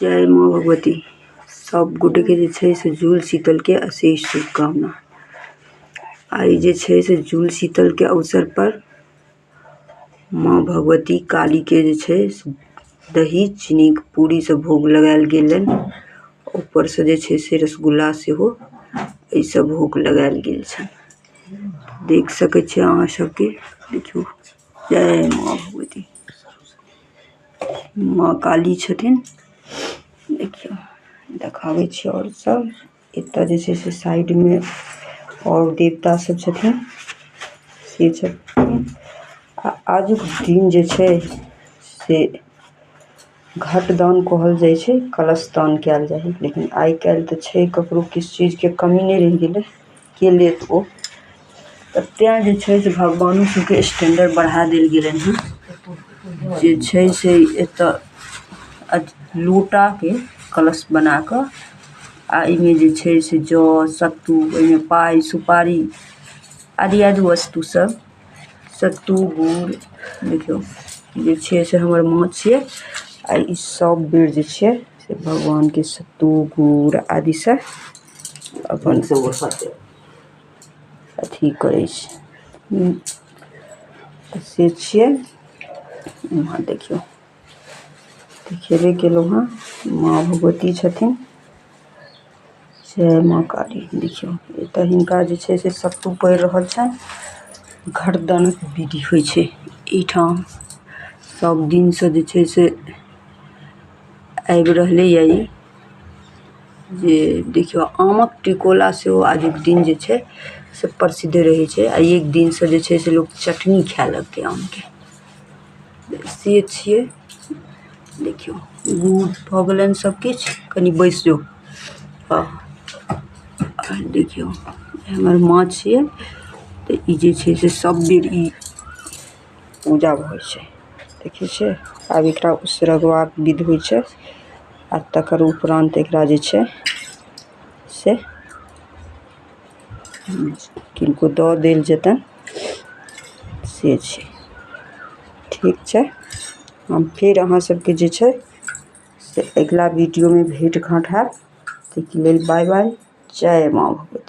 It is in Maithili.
जय माँ भगवती। सब गोटेके जे छै से जुड़ शीतलके अशेष शुभकामना। आइ जे छै से जुड़ शीतलके अवसर पर माँ भगवती कालीके जे छै से दही चीनीके पूरीसँ भोग लगायल गेलनि। ऊपरसँ जे छै से रसगुल्ला सेहो एहिसँ भोग लगायल गेल छनि। देख सकै छियै अहाँ सबके, देखियौ। जय माँ भगवती। माँ काली छथिन। देखियौ, देखाबै छी आओर सब। एतऽ जे छै से साइडमे आओर देवता सब छथिन, से छथिन। आ आजुक दिन जे छै से घटदान कहल जाइ छै, कलश दान कयल जाइ हइ, लेकिन आइ काल्हि तऽ छै ककरो किछु चीजके कमी नहि रहि गेलै, के लेत ओ। तऽ तेँ जे छै से भगवानो सबके स्टैंडर्ड बढ़ा देल गेलनि हँ। जे छै से एतऽ लोटाके कलश बना कऽ आ एहिमे जे छै से जौ, सत्तू, ओहिमे पाइ, सुपारी आदि आदि वस्तु सब, सत्तू, गुड़। देखियौ, जे छियै से हमर माँ छियै आ ई सब बेर जे छियै से भगवानके सत्तू, गुड़ आदि से अपन अथी करै छै। से छियै। इम्हर देखियौ, देखेबे केलहुँ हँ, माँ भगवती छथिन। जय माँ काली। देखियौ, एतऽ हिनका जे छै से सत्तू पड़ि रहल छनि। घटदानक विधि होइ छै एहिठाम। सब दिनसँ जे छै से आबि रहलैए ई जे देखियौ, आमक टिकोला सेहो आजुक दिन जे छै से प्रसिद्ध रहै छै। आ एक दिनसँ जे छै से लोक चटनी खाए लगतै आमके, से छियै। देखियौ, गुड़ भऽ गेलनि सबकिछु। कनि बैस जो। हँ, देखियौ, हमर माँ छियै। तऽ ई जे छै से सब बेर ई पूजा होइ छै। देखै छियै, आब एकरा उसरगबाक विध होइ छै आ तकर उपरान्त एकरा जे छै से किनको दऽ देल जेतनि, से छै। ठीक छै, हम फेर अहाँ सबके जे छै से अगिला वीडियोमे भेँट घाँट हैत। ताहिके लेल बाय बाय, जय माँ भगवती।